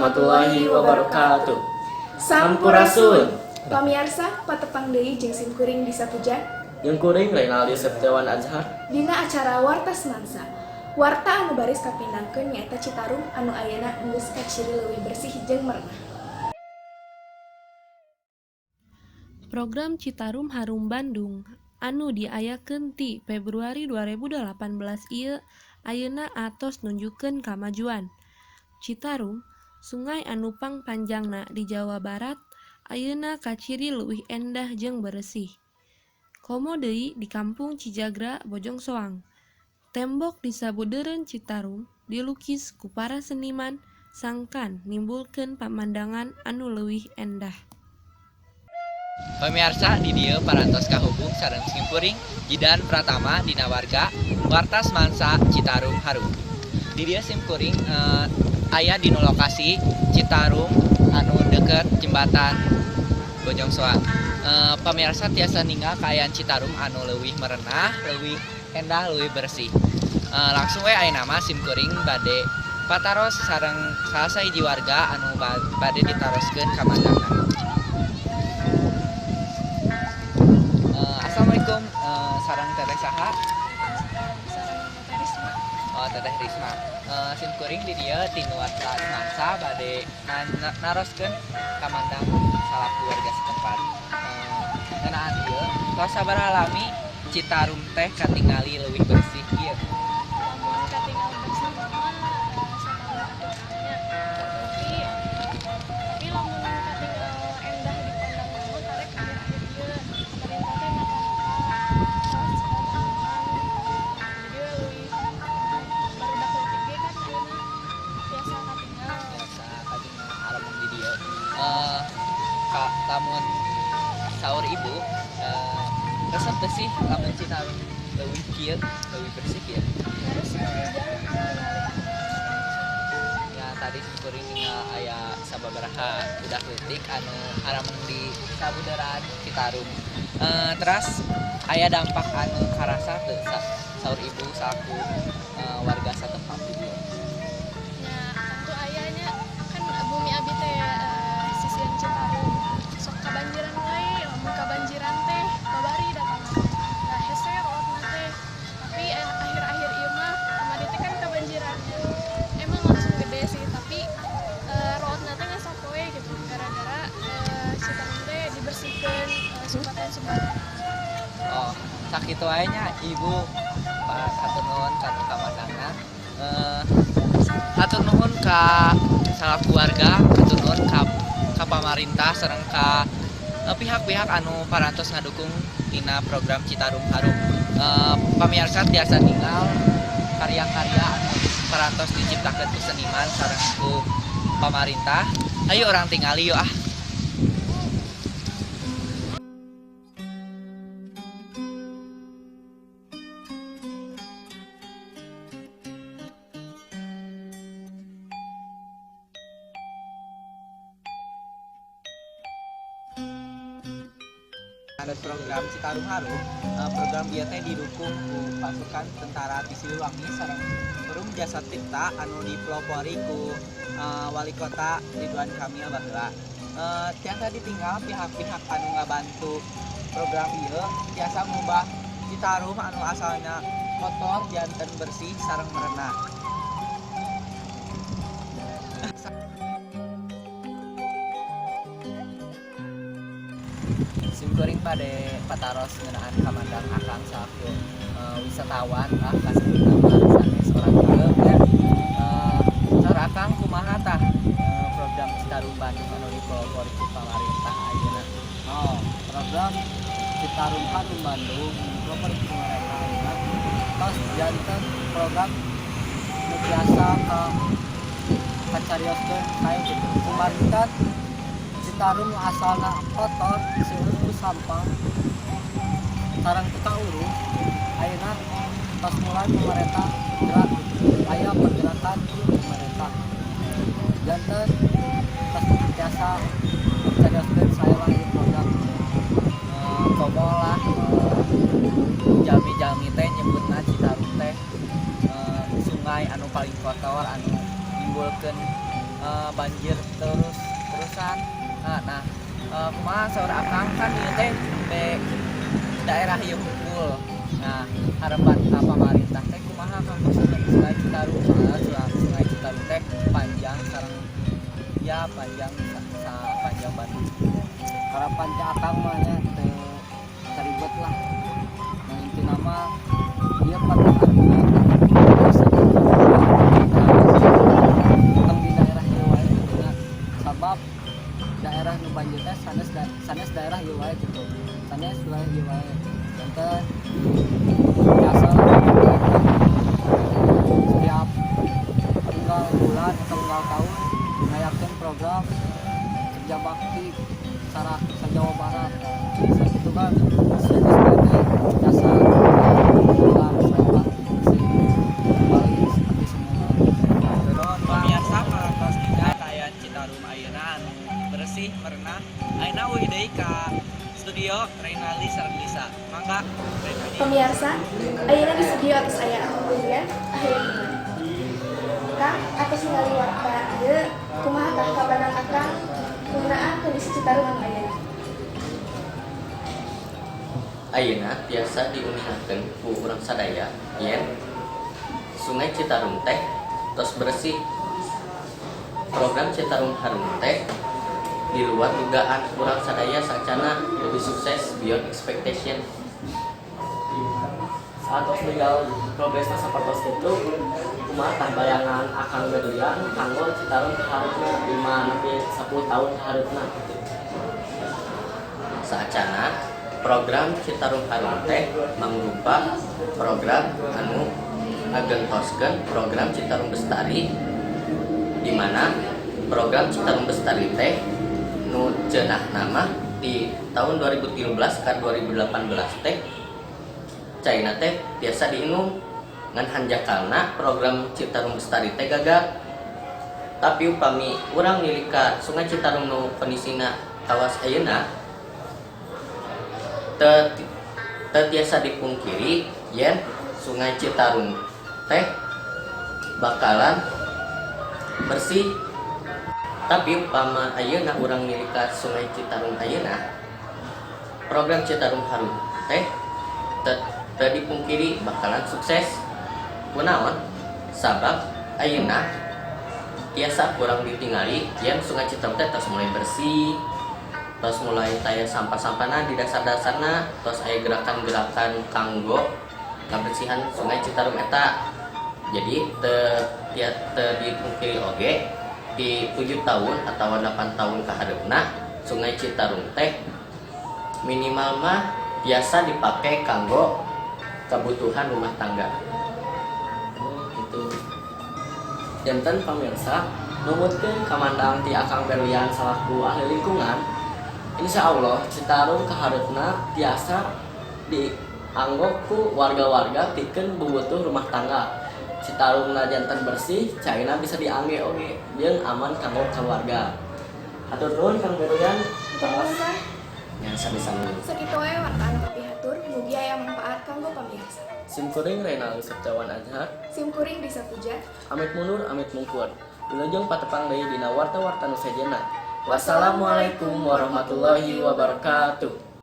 Warahmatullahi wabarakatuh. Sampurasun. Pamiarsa, patepang deui jeung simkuring Disa Puja Jeung kuring Reynaldi Septiawan Azhar. Dina acara Warta Smansa. Warta anu baris kapindangkeun nyaeta Citarum anu ayeuna geus kaciri leuwih bersih jeung merenah. Program Citarum Harum Bandung anu diayakeun ti Februari 2018 ieu ayeuna atos nunjukkeun kamajuan. Citarum, sungai anu pangpanjangna di Jawa Barat, ayeuna kaciri leuwih endah jeung beresih. Komo deui di Kampung Cijagra, Bojongsoang. Tembok di sabudeureun Citarum dilukis ku para seniman sangkan nimbulkeun pamandangan anu leuwih endah. Pemirsa, di dieu parantos kahubung sareng simkuring Jidan Pratama dina warga Warta Smansa Citarum Harum. Di dieu simkuring aya di lokasi Citarum anu deket jembatan Bojongsoang. Pemirsa tiasa ninggal kaayaan Citarum anu leuwih merenah, leuwih endah, leuwih bersih. Langsung we ayeuna mah simkuring bade pataros sareng salah sahiji warga anu bade ditaroskeun kamandangna. Assalamualaikum, sareng teteh saha? Sareng Teteh Risma. Oh, Teteh Risma. Simkuring di dieu ti Warta Smansa bade naroskeun kamandang salaku warga setempat. Ngeunaan ieu, tos sabaraha lami Citarum teh katingali leuwih bersih ieu? Lamun katingal bersih mah satahun atuh nya. Tapi lamun katingal endah dipandang mah karek akhir-akhir ieu pemerintah teh nata-nata tos tanaman, jadi we leuwih barudak leutik ge kan ayeuna tiasa katingal. Biasa katingal alamung di dieu. Lamun saur ibu, resep teu sih lamun Citarum leuwih kieu, leuwih bersih kieu? Harus ujang ningali. Ya, tadi simkuring ningal aya sababaraha budak leutik anu arameng di sabudeureun Citarum. Teras aya dampak anu karasa teu saur ibu salaku warga satempat di dieu? Nya, tentu aya nya, kan bumi abi teh sisian Citarum, sok kabanjiran wae. Lamun kabanjiran teh babari datangna teh. Nah, hese rootna teh. Tapi akhir-akhir ieu mah kamari teh kan kabanjirannya emang langsung gede sih, tapi rootna teh nggak sapoe gitu gara-gara Citarum teh dibersihkeun sumbatan-sumbatan. Oh, sakitu wae nya, Ibu. Pak, hatur nuhun kana kamandangna. Hatur nuhun ka salaku warga, hatur nuhun ka pamarintah sareng ka pihak-pihak anu parantos ngadukung tina program Citarum Harum. Pamirsa tiasa ningal karya-karya anu parantos diciptakeun ku seniman sareng ku pamarintah. Ayo urang tingali yuk ah. Ada program Citarum Harum, program ieu teh didukung ku pasukan tentara ti Siliwangi sareng Perum Jasa Tirta anu dipelopori ku wali kota Ridwan Kamil baheula. Tiasa ditinggal pihak-pihak anu ngabantu program ieu tiasa ngubah Citarum anu asalnya kotor janten bersih sareng merenah. Simkuring bade pataros ngeunaan kamandang akang salaku wisatawan lah kasebutna mah, sanes orang dieu nya. Saur akang kumaha tah program Citarum Bandung anu dipelopori ku pamarintah ayeuna? Oh, program Citarum Harum Bandung dipelopori ku pemerintah ayeuna tos janten program nu biasa ka kacarioskeun kae gitu. Kumargi Citarum nu asalna kotor, seueur ku sampah sareng teu kaurus, ayeuna tos mulai pemerintah gerak gitu. Aya pergerakan pemerintah. Janten tos tiasa kacarioskeun sae lah ieu program. Komo lah jalmi-jalmi teh nyebutna Citarum teh sungai anu paling kotor anu nimbulkeun banjir. Kumaha saur akang, kan ieu teh be daerah ieu hungkul. Nah, harapan ka pamarintah teh kumaha kanggo sungai Citarum? Soalnya sungai Citarum teh panjang sareng ya panjang sa panjang Bandung. Harapan ti akang mah nya teu teribet lah. Nah, intina mah ieu pertahanan tong di daerah ieu wae gitu nya. Sabab daerah nu banjir teh sanes sanes daerah ieu wae gitu, sanes wilayah ieu wae. Janten biasa setiap unggal bulan atau unggal tahun ngayakeun program kerja bakti secara sa Jawa Barat. Nah, itu kan sebagai jasa bulan supaya bersih kembali seperti semula. Pemirsa, parantos ningal kaayaan Citarum ayeuna anu bersih merenah. Ayeuna uih deui ka studio Reynaldi sareng Lisa. Mangga, Reynaldi. Pemirsa, ayeuna di studio atos aya Akang Berlian, ahli lingkungan. Kang, atos ningali warta ieu, kumaha tah kapandangan Akang ngeunaan kondisi Citarum anu ayeuna? Ayeuna tiasa diuningakeun ku urang sadaya yen Sungai Citarum teh tos bersih. Program Citarum Harum teh di luar dugaan urang sadaya, sacana lebih sukses, beyond expectation. Saat legal progresna sapertos itu, kumaha tah bayangan Akang Berlian kanggo Citarum kahareupna 5 nepi 10 tahun kahareupna gitu? Saacana program Citarum Harum teh mangrupa program anu ngagentoskeun program Citarum Bestari, di mana program Citarum Bestari teh nu ceunahna mah di tahun 2013 ke 2018 teh caina teh biasa diinum, ngan hanjakalna program Citarum Bestari teh gagal. Tapi upami urang nilik ka Sungai Citarum nu kondisina kawas ayeuna, teu teu tiasa dipungkiri yen Sungai Citarum teh bakalan bersih. Tapi upama ayeuna urang nilik ka Sungai Citarum ayeuna, program Citarum Harum teh teu teu dipungkiri bakalan sukses. Kunaon? Sabab ayeuna tiasa kurang ditingali yen Sungai Citarum teh tos mulai bersih, tos mulai taya sampah-sampahna di dasar-dasarna, tos aya gerakan-gerakan kanggo ngabersihan Sungai Citarum eta. Jadi teu ya teu dipungkiri oge di 7 tahun atau 8 tahun kahareupna Sungai Citarum teh minimal mah biasa dipakai kanggo kebutuhan rumah tangga. Oh gitu. Janten pamirsa, numutkeun kamandang ti Akang Berlian salaku ahli lingkungan, insya Allah Citarum kahareupna tiasa dianggo ku warga-warga pikeun bubutuh rumah tangga. Citarumna janten bersih, caina bisa diangge oge jeung aman kanggo keluarga. Hatur nuhun, Kang Berlian. Hatur nuhun, Kang. Yang sami-sami. Sakitu wae warta anu kapihatur, mugi aya manfaat kanggo pamirsa. Sim kuring Reynaldi Septiawan Azhar. Sim kuring Risa Puja. Amit mundur, amit mungkur. Wilujeng patepang deui dina warta-warta nu sejenna. Wassalamualaikum warahmatullahi wabarakatuh.